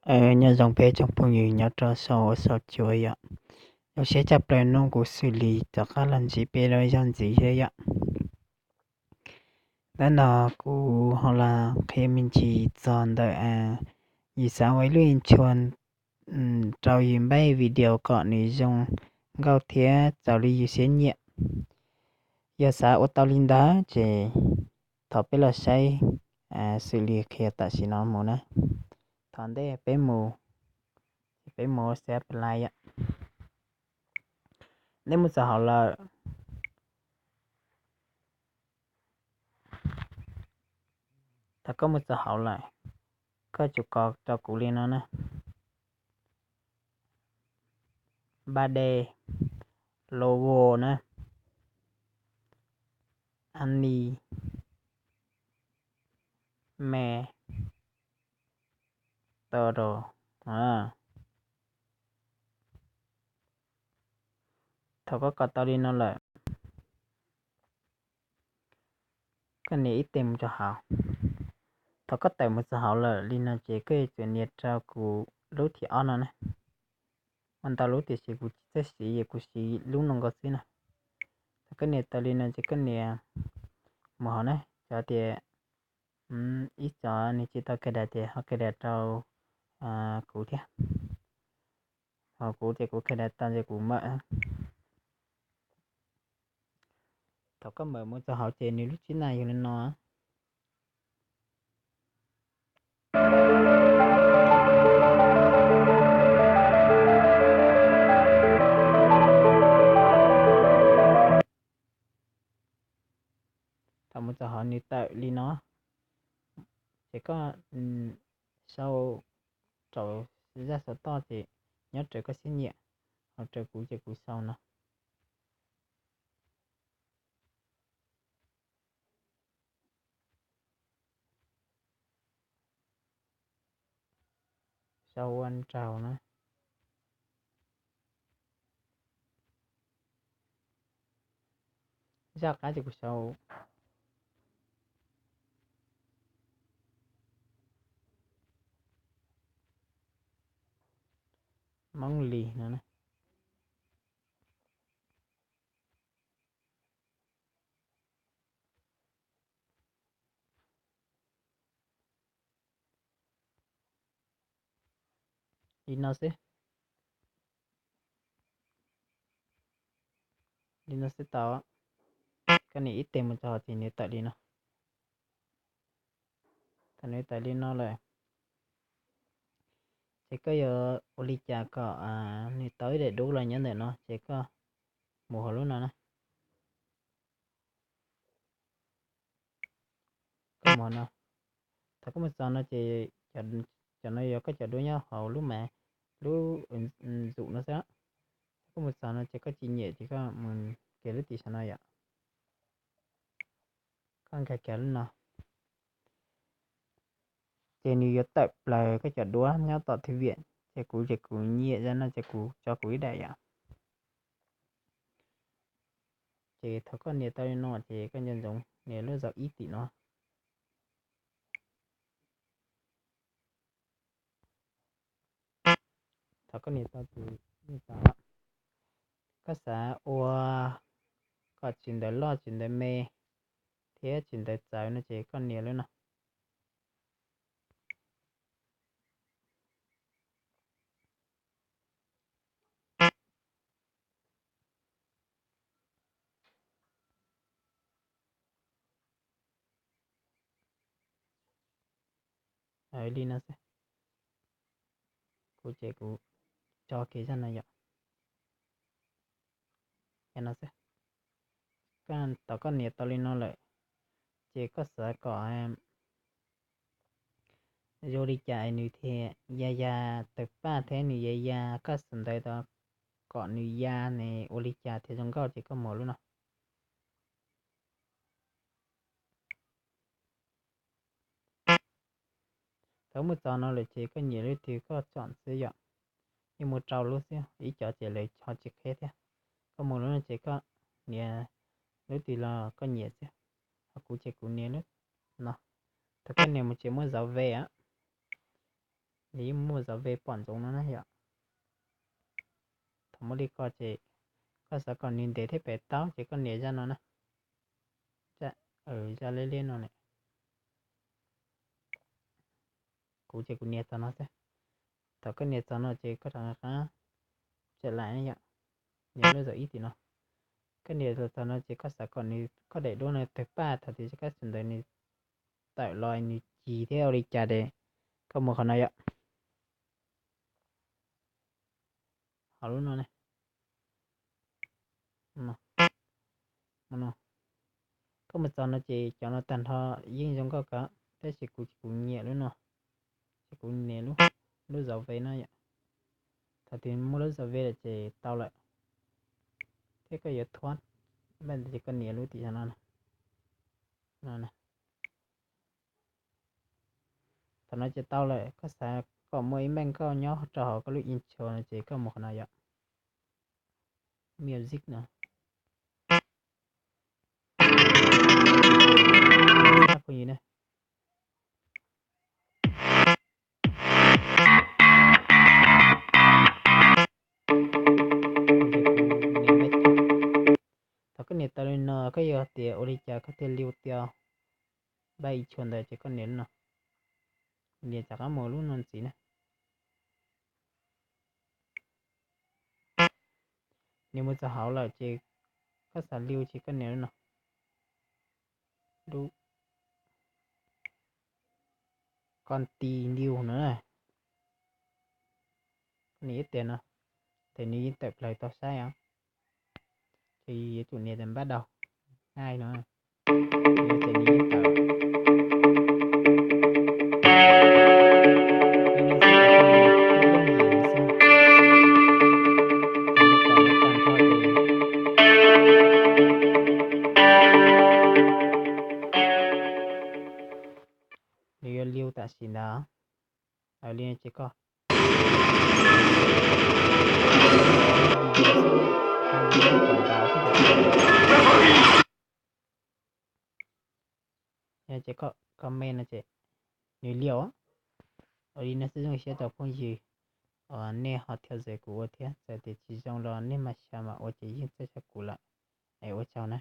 Nyob zoo peb tsoom phooj ywg nyob rau saum huab saum cua yom. Zoo siab tshaj plaws hnub no kuv xws li rov qab los ntsib peb lub zog ntxiv thiab yom. Hnub no kuv ho los qhia me ntsis txog ntawm yus xav ua ib lub intro rau yus npaj video kom nws zoo nkauj thiab raws li yus siab nyiam. Yog xav ua tau li ntawd ces thov peb los saib xws li qhia tam sim no mus na. Thaum ntej peb mus, peb mus xab plai yom. Nej mus txog hauv lawm, thaum koj mus txog hauv lawm, koj tsum kov rau kuv li no na: ba de, logo na, ani, me, to ro. Thaum koj kov tau li no lawm, koj nias ib teg mus rau hauv. Thaum koj tawm mus txog hauv lawm li no ces koj yuav tsum nias rau kuv lub thib ob no na. Muaj ntau lub tiam sis kuv tsis txawj siv es kuv siv lub no nkaus xwb na. Thaum koj nias tau li no ces koj nias mus hauv na, cov tias ib co nws tsis tau kawg daim ces ho kawg daim rau kuv thiab. Ho kuv ces kuv kawg daim tau ces kuv mam. Thaum koj mam mus txog hauv ces nws lub tswb na yog li no. Thaum mus txog hauv nws tawm li no, ces koj sau rau zaj xov tooj ces nyob raws koj siab nyiam, ho raws kuv ces kuv sau no. Sau ua nraug na. Zaj qab ces kuv sau Moob Lis no. Li no xwb. Li no xwb tau. Koj nias ib teg mus txog ces nws tawm li no. Thaum nws tawm li no lawm, ces koj yuav ua li cas kom nws tau ib daim duab los nyob ntawm no ces koj mus hauv lub no na. Koj mus no, thaum koj mus txog no ces cov no yog koj cov duab nyob hauv lub mas, lub ntxum no xwb. Thaum koj mus txog no ces koj tsis nyiam ces koj mus kiag lub tim saum no yom. Koj nkag kiag lub no, ces nws yuav tawm plaws koj cov duab nyob tom thwj viam. Ces kuv ces kuv nyiam zaj no ces kuv tso kuv ib daim yom. Ces thaum koj nias tau li no ces koj nco ntsoov nias lub zaum ib tim no. Thaum koj nias tau ces yeej tau. Koj xav ua kom tsis ntawd loj tsis ntawd me thiab tsis ntawd txawv no ces koj nias lub no. Li no xwb. Kuv ces kuv tso kiag zaj no yom. Li no xwb. Thaum koj nias tau li no lawm, ces koj xav kom zoo li cas nws thiaj ya ya tawg paj thiab nws ya ya koj xav ntawd tau kom nws ya ne ua li cas thiaj zoo nkauj ces koj mus lub no. Thaum mus txog no lawm ces koj nyiam lub twg koj chọn xwb yom. Yeej muaj rau lub xwb, ib cov ces lawv ho tsis qhia thiab. Koj mus lub no ces koj nias lub twg los koj nyiam xwb. Ho kuv ces kuv nias lub no. Thaum koj nias mus ces muaj dấu về á. Nws yeej muaj zov ve pom ntsoov no na yom. Thaum muaj li ko ces koj xav kom nws ntev thiab pem taub ces koj nias zaj no na. Zaj liab liab no ne. Kuv ces kuv nias txog no xwb. Thaum koj nias txog no ces koj rov qab tawm lais yom. Nias lub zaum ib tim no. Koj nias txog no ces koj xav kom nws, koj daim duab no tawg paj thaum twg ces koj xav ntawd nws tawm los nws cig thiab ua li cas ces koj mus qhov no yom. Hauv lub no ne. Koj mus txog no ces cov no tag nrho yeej zoo nkauj kawg, tab sis kuv, kuv nyiam lub no, ces kuv nias lub, lub zov ve no yom. Thaum twg muaj lub zov ve lawm ces tau lawm, thiab koj yuav thuab npaj ntawd ces koj nias lub tim no no. Thaum no ces tau lawm, koj xav kom muaj ib npaj nkauj nyob rau hauv koj lub intro no ces koj mus qhov no yom. Music no. Phooj ywg ne. Thaum koj nias tau li no koj yuav tias ua li cas koj thiaj liu tias npaj intro ntawd ces koj nias lub no. Nias rov qab mus lub no ntxiv na. Nias mus txog hauv lawm ces koj xav liu ces koj nias lub no. Lub continue no na. Nias ib tiag no, ces nws yeej tawm plaws tau saib os. Ces yuav tsum nias tias npaj daus, hai no. Ces nws yeej tawm. Nws yuav liu tam sim ntawd. Li ces koj, ces koj comment no ces nws liu. Ua li no xwb, zoo siab rau phooj ywg uas nej ho theo dõi kuv ua thiab, txawm tias tsis zoo los nej mam xyaum mam ua ces yeej txawj xyaum kuv lawm. Es ua tsaug na.